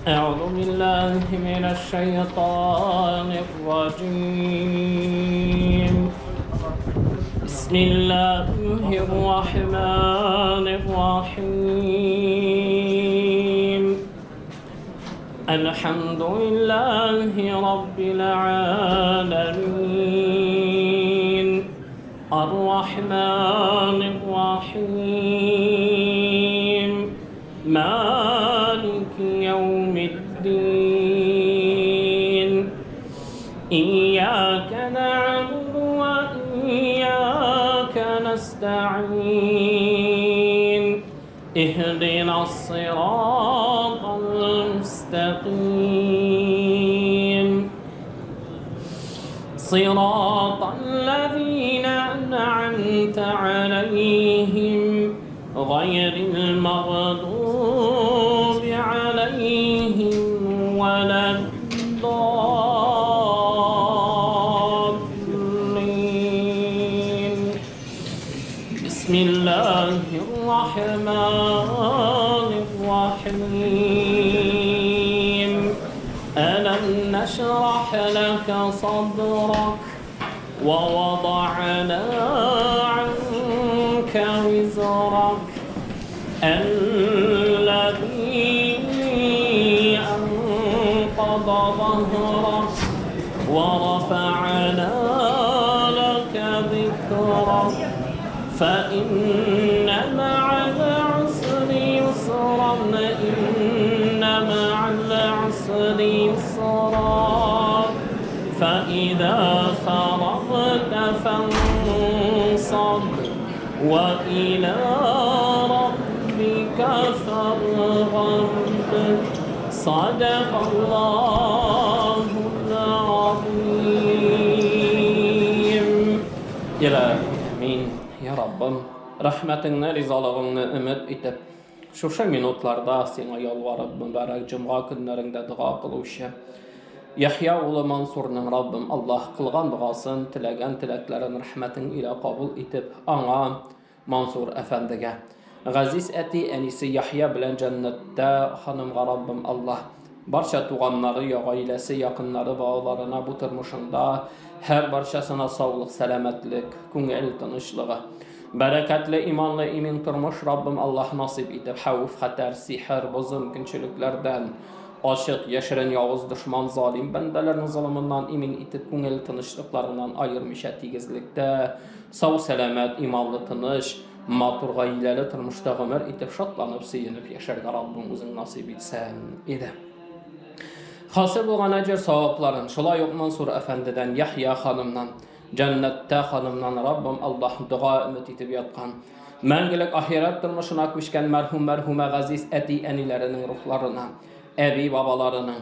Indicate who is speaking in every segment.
Speaker 1: أعوذ بالله من الشيطان الرجيم. بسم الله الرحمن الرحيم. الحمد لله رب العالمين. الرحمن الرحيم. مالك يوم الدين. إياك نعبد وإياك نستعين. اهدنا الصراط المستقيم. صراط الذين أنعمت عليهم غير المغضوب عليهم ولا الضالين. بسم الله الرحمن الرحيم. ألم نشرح لك صدرك ووضعنا عنك وزرك الذي أنقض ظهرك ورفعنا لك ذكرك. فإن مع العسر يسرا، إن مع العسر يسرا. فإذا فرغت فانصب وإلى ربك فارغب. صدق الله العظيم. إلهي آمين. Ya Rabbim, рәхмәтеңне, ризалыгыңны өмет итеп, шушы минутларда сиңа ялварып, мөбарәк җомга көннәреңдә дога кылучы Яхья улы Мансурның Раббым Аллаһ кылган догасын, теләгән теләкләрен рәхмәтең илә кабул итеп, аңа Мансур әфәндегә, газиз әти әнисе Яхья белән җәннәттә ханымга Раббым Аллаһ барча туганнары, я гаиләсе, якыннары, балаларына бу тормышында һәр барчасына саулык, сәламәтлек, күңел тынычлыгы, бәрәкәтле, иманлы, имин тормыш Раббым Аллаһ насыйп итеп, хәвеф, хәтәр, сихер, бозым, көнчелекләрдән, ачык, яшерен явыз дошман, залим бәндәләрнең золымыннан имин итеп, күңел тынычлыкларыннан аермыйча тигезлектә, сау, сәламәт, иманлы, тыныч, матур гаиләле тормышта гомер итеп, шатланып, сөенеп яшәргә Раббым үзең насыйп итсәң иде. Хасил булган әҗер савапларын шулай ук Мансур әфәндедән, Яхья ханымнан, Җәннәттә ханымнан Раббым Аллаһ дога өмет итеп яткан, мәңгелек ахирәт тормышына күчкән мәрхүм мәрхүмә газиз әти әниләренең рухларына, әби бабаларының,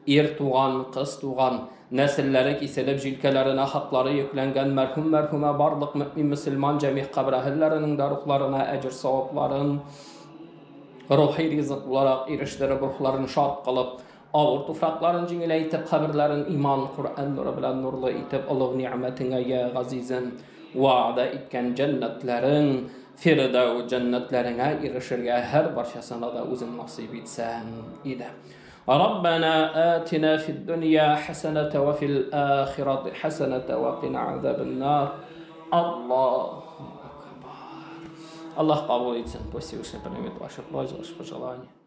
Speaker 1: ир туган, кыз туган, нәселләре киселеп җилкәләренә хаклары йөкләнгән мәрхүм мәрхүмә барлык мөэмин мөселман җәмигъ кабер әһелләренең дә рухларына әҗер савапларын рухи ризык буларак ирештереп, рухларын шат кылып, авыр туфракларын җиңеләйтеп, каберләрен иман, Коръән нуры белән нурлы итеп, олуг ни'мәтеңә, я газизем, вәгъдә иткән җәннәтләрең, Фирдәү җәннәтләреңә ирешергә һәр барчасына да үзең насыйп итсәң иде. ربنا آتنا في الدنيا حسنة وفي الآخرة حسنة وقنا عذاب النار. الله أكبر. Аллах кабул итсен. Пусть Всевышний примет ваши просьбы, ваши пожелания.